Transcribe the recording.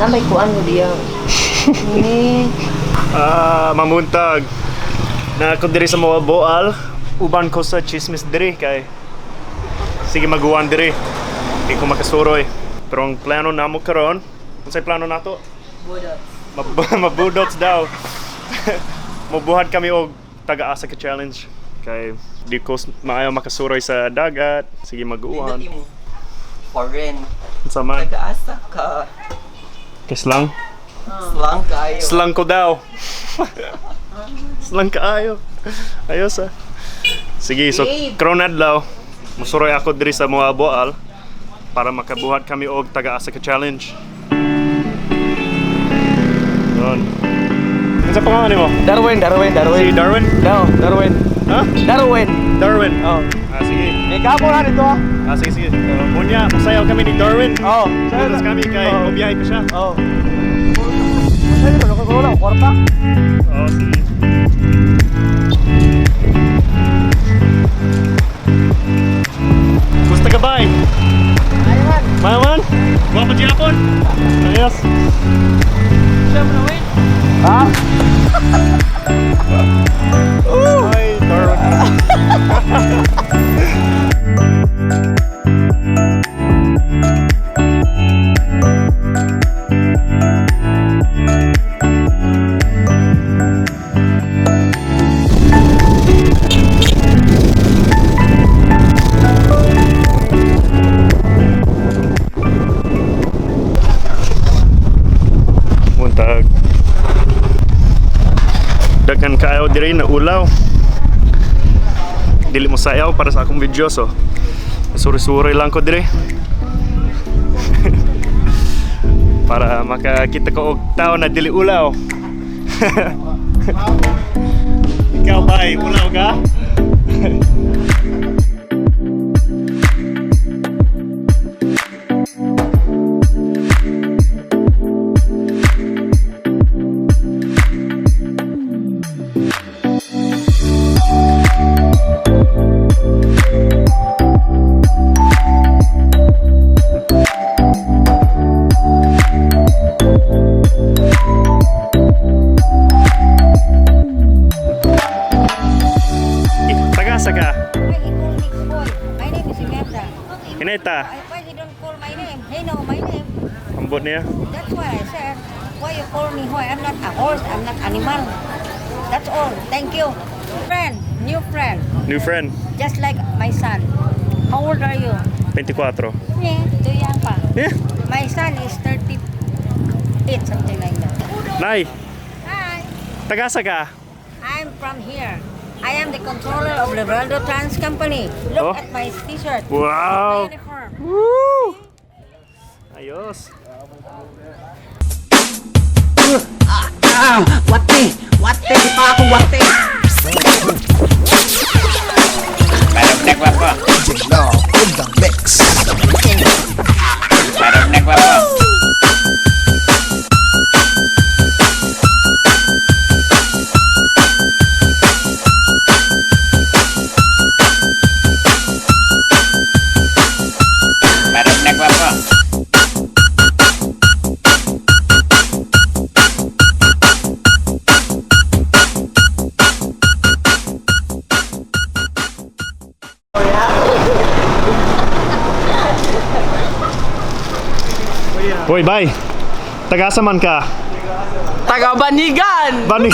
Na may kuan mo diya. Ni. Ah, mamuntag. Na ako diri sa Moalboal, uban ko sa chismis diri kay sige maguwan diri. Di ko makasuroy. Pero ang plano namo karon, unsay plano nato? Budots. Mabudots daw. Mubuhat kami og taga-asa ka challenge kay di ko maayo makasuroy sa dagat. Sige maguwan. Nindot imo. Foreign. Unsa man? Nag-aasa ka. Kay slang. Slang kayo. Slang ko daw. Slang kaayo. Ayos ah. Sige, so karon adlaw, musuroy ako diri sa Moalboal para makabuhat kami og taga-asa ka challenge. Yun. Unsa pangalan nimo? Darwin, Darwin, Darwin. Si Darwin? No, Darwin. Ha? Darwin. Darwin. Oh. Ah, sige. Eh, kamo na dito ah. Ah, sige, sige. Unya, musayaw kami ni Darwin. Oh. Butas kami kay Oh. mobiyahe pa siya. Oh. Sa'yo, wala ko wala, kwarta. Oo, sige. Kumusta ka ba? Ayaman. Maman? Guwapo Japon? Ayos. Ha? Ay, Darwin. Muntag. Daghan kaayo diri na ulaw. Dili mo sayaw para sa akong video so suri-suri lang ko diri. Para makakita ko og tao na dili ulaw. Ikaw bay, ulaw ka? Tagasa ka. Why he call me boy? My name is Imelda. Ineta. Why he don't call my name? He know my name. Ambot niya. That's why I said, why you call me hoy? I'm not a horse. I'm not animal. That's all. Thank you. Friend, new friend, New friend. just like my son. How old are you? 24. Yeah, too young pa. Yeah. My son is 38, something like that. Nay, Hi. tagasa ka. I'm from here. I am the controller of Lebrando Trans Company. Look Oh. at my t-shirt. Wow. My uniform. Woo! Ayos. Ah, wate! Wate! Di pa ako wate! DJ Law in the mix. Hoy, bye. Tagasa man ka. Taga Banigan! Bani.